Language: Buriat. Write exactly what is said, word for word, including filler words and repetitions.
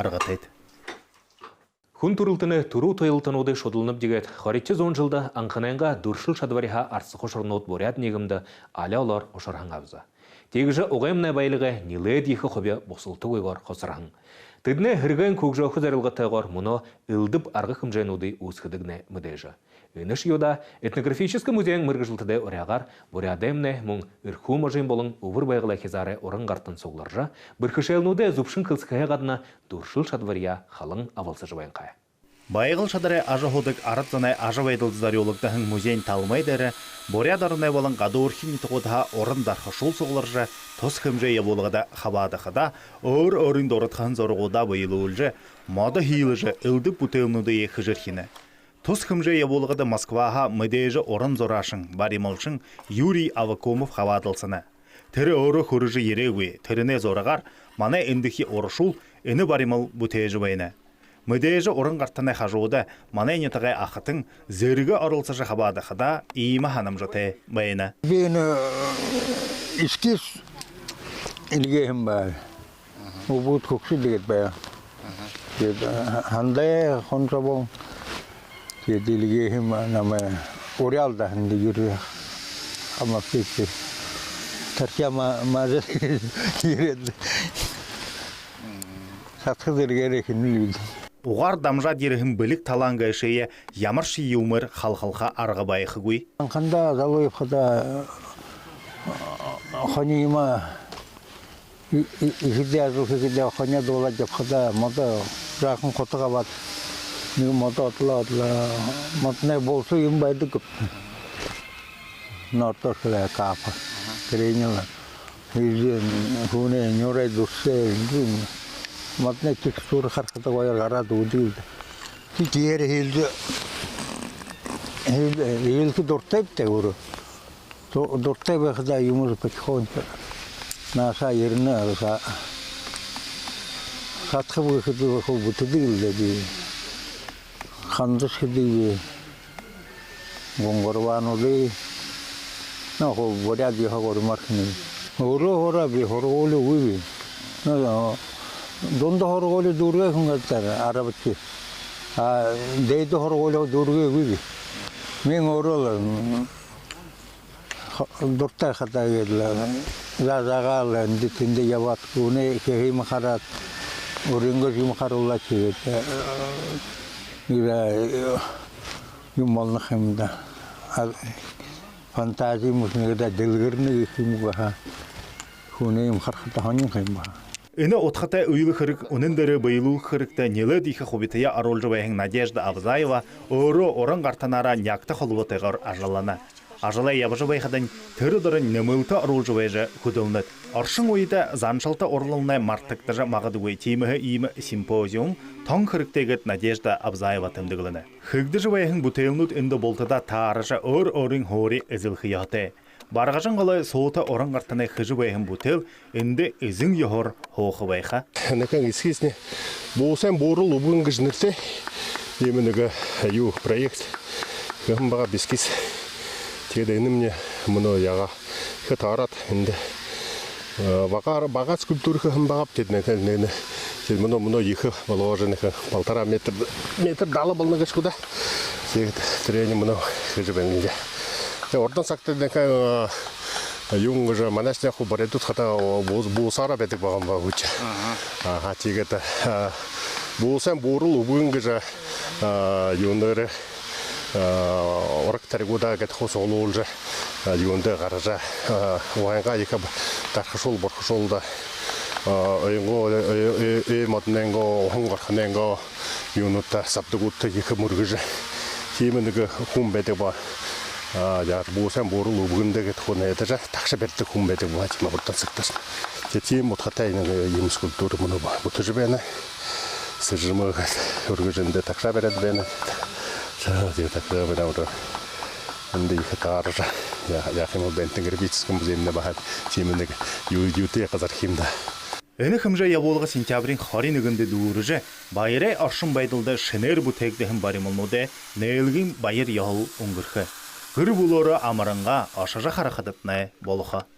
аргатайт. Хүн түрэлтэнэй түрүү туйлалтануудые шудалнабди гээд, хоридохи зуун жэлдэ анханайнгаа дүршэл шадабариһаа арсаха ушарнууд буряад ниигэмдэ али олоор ушарһан абза. Тиигэжэ угаймнай баялигай нилээд ехэ хуби бусалтагүйгөөр хосорһон. Тэдэнэй һэргээн хүгжөөхэ зорилготойгоор мүнөө элдэб арга хэмжээнүүдые үүсхэдэгнай мэдээжэ. Энэшье удаа этнографическа музейн мэргэжэлтэдэй уряагаар Буряадаймнай, мүн Эрхүү можын болон Үбэр Байгалай хизаарай уран гартан сугларжа, бэрхэшээлнүүдээ зүбшэн хэлсэхэһээ гадна дүршэл шадабарияа халан абалсажа байнхай. Байгал шадарай ажаһуудаг арад зоной ажабайдалда зорюулагдаһан музейн талмай дээрэ Буряад ороной болон гадуурхи нютагуудһаа уран дархашуул сугларжа, тус хэмжээ ябуулгада хабаадахадаа, өөр өөрын дурадхаһан зурагуудаа бэелүүлжэ, модо хиилэжэ, элдэб бүтээлнүүдые хэжэрхинэ. Тус хэмжээ ябуулгада Москваһаа мэдээжэ уран зураашан, барималшан Юрий Аввакумов хабаадалсана. Тэрэ өөрөө хүрэжэ ерээгүй, тэрэнэй зурагаар манай эндэхи урашуул энэ баримал бүтээжэ байна. Мэдээжэ уран гартанай хажууда манай нютагай ахатан Зэргэ оролсожо хабаадахадаа, иимэ һанамжатай байна. Би энэ, э, эскиз эльгээһэн бай. Үбгэд хүгшэд гээд бай. Тиигээд, э, һанзай хоншобон. Тиигээд эльгээһэн намай уряалдаа һэн дээрэ хамаг тиигээд. Тархяа ма-, мажа ерээд. Садхы зэргээрээ хэнэл бидэ. Угаар дамжаад ерэһэн бэлиг талаан гээшые ямаршье юумээр халхалха арга байхагүй. Анхандаа залуу ябахадаа, э, хони юумэ, э-, э-, эхэдээ ажал хэхэдээ, хониёо дуулаад ябахадаа, модо жаахан хутаг абаад, нэгэ модо одлоо, одлоо. Модоной булса юумэ байдаг гээб. Нордоошье лэ кафа. Тэрэнээ лэ. Иигэжэ хүнэй нюурай дүрсэ, модоной текстура харахада гоёор гараад үгдэг лэ даа. Тиигээд хиилжэ, хиил-, хиилхэ дуратайб даа өөрөө. Ду-, дуратай байхадаа юумэ потихоньку наашаа ерэнэ, араша. Садхаб гэхэдэ хуу бүтэдэг лэ даа би. Хандаш хэдэг би. Гунгурбаануудые. Ну, хуу буряад ёһо гуримаар хэнэ. Өөрөө һураа би, һургуули үгы би. Ну, дунда һургуули дүүргээ хүн гээд даа, арабадшье. А дээдэ һургуули дүүргээгүй би. Мүн өөрөө лэ, м, хо-, дуратай хадаа гээд лэ, заа-, заагаал эндэ тэндэ ябаад, хүнэй хэһыемэ хараад, өөрынгөө юумэ харуулаад, тиигээд, э, э, юм болоно ха юм даа. А, фантази мүшнэгдэ дэлгэрнэ гэхэ юм баһа. Хүнэй юумэ харахада һонин ха юм баһа. Энэ удхатай үйлэ хэрэг үнэн дээрээ бэелүүлхэ хэрэгтэ нилээд ехэ хубитаяа оруулжа байһан Надежда Абзаева өөрөө уран гартанаараа нягта холбоотойгоор ажаллана. Ажалай ябажа байхадань, тэрэ дороо нэмэлтэ оруулжа байжа хүдэлнэд. Оршон үедэ заншалта урлалнай мартагдажа магадгүй, тиимэһээ иимэ симпозиум тон хэрэгтэй гээд Надежда Абзаева тэмдэглэнэ. Хэгдэжэ байһан бүтээлнүүд эндэ бултадаа тааража, өөр өөрын һуури эзэлхэ ёһотой. Баргажан голой суута уран гартанай хэжэ байһан бүтээл эндэ эзэн ёһоор һууха байха. Нэгэ эскиз нэ «Буусайн буурал үбгэн» гэжэ нэрэтэй. Иимэ нэгэ, юу, проект хэһэн байгаа, эскиз. Тиигээд энэмни мүнөө яагаа, ехэ таараад эндэ, э, багаар, бага скульптура хэһэн байгааб, тиигээд нэгэ, нэгэ, нэгэ. Тиигээд мүнөө, мүнөө ехэ болгожо нэгэ полтора метр, метр далаа болоно гээшэ гү даа. Тиигээд тэрэниие мүнөө хэжэ байна гээ. Тиигээд урдын сагта нэгэ, э, юун гэжэ, манайшни хуу буряадууд хадаа буус-, буусаараа байдаг байгаа юм баа хүч. Аха. Аха, тиигээд, э, «Буусайн буурал үбгэн» гэжэ, э, юунээрээ, э, ураг таригуудаа гээд хуу суглуулжа, э, юундэ гаража, э, угайнгаа ехэ дархашуул, бурхашуулда, э, ойнгоо, э, э, э, модонойнгоо, уһан горхонойнгоо юунуудта, сабдагуудта ехэ мүргэжэ. Тиимэ нэгэ хүн байдаг ба, а, яа, «Буусайн буурал үбгэндэ» гээд хуу найдажа, тагша баридаг хүн байдаг ба, тиимэ урдын сагташни. Тиигээд тиимэ удхатай нэгэ иимэ скульптура мүнөө ба-, бүтэжэ байна. Сэжэмэ гээд үргэжэ эндэ тагша бариад байна. За, тиигээд тагша бариад, мүнөө эндэ ехэ тааража, яа-, яаха юм бэ, этнографическа музеймнай баһа тиимэ нэгэ юу-, юутэй газар ха юм даа. Энэ хэмжээ ябуулга сентябриин хорин нэгэндэ дүүрэжэ, баярай оршон байдалда шэнээр бүтээгдэһэн барималнуудай нээлгын баяр ёһол үнгэрхэ. Гэр бүлөөрөө амарангаа ошожо харахадатнай болохо.